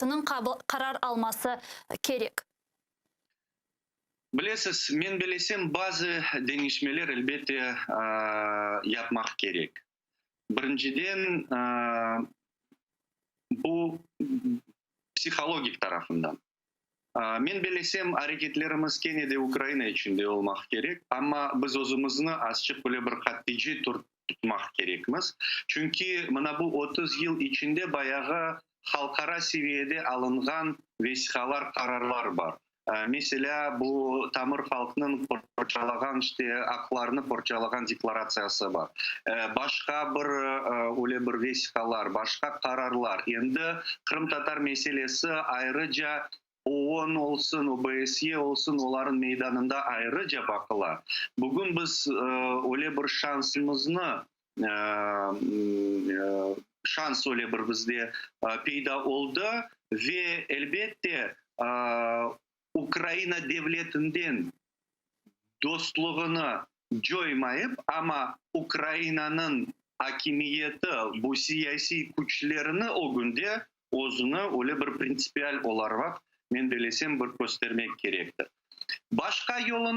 Akimiyetiniñ qarar alması kerek? Bilesiz, men bilesem, bazı deñişmeler, elbette, yapmaq kerek. Birinciden, bu psihologik tarafından. Men bilesem, areketlerimiz kene de Ukraina içinde olmaq kerek, amma biz özümizni azçıq böyle bir qattici tutmaq kerekmiz. Çünki mına bu 30 yıl içinde bayağı halqara seviyede alınğan vesiqalar, qararlar bar. Meselâ, bu tamır halqnıñ qorçalağan, işte, aqlarını qorçalağan deklaratsiyası bar. Başqa bir öyle bir vesiqalar, başqa qararlar. Endi qırımtatar meselesi ayrıca OON olsun, OBSE olsun, olarnıñ meydanında ayrıca baqıla. Bugün biz öyle bir şansımıznı, şans öyle bir bizde peyda oldı ve, elbette, Ukraina devletinden dostluğını coymayıp, amma Ukrainanıñ akimiyeti, bu siyasiy küçlerini ögünde özüni öyle bir printsipial olaraq, men belesem, bir köstermek kerektir. Başqa yolunı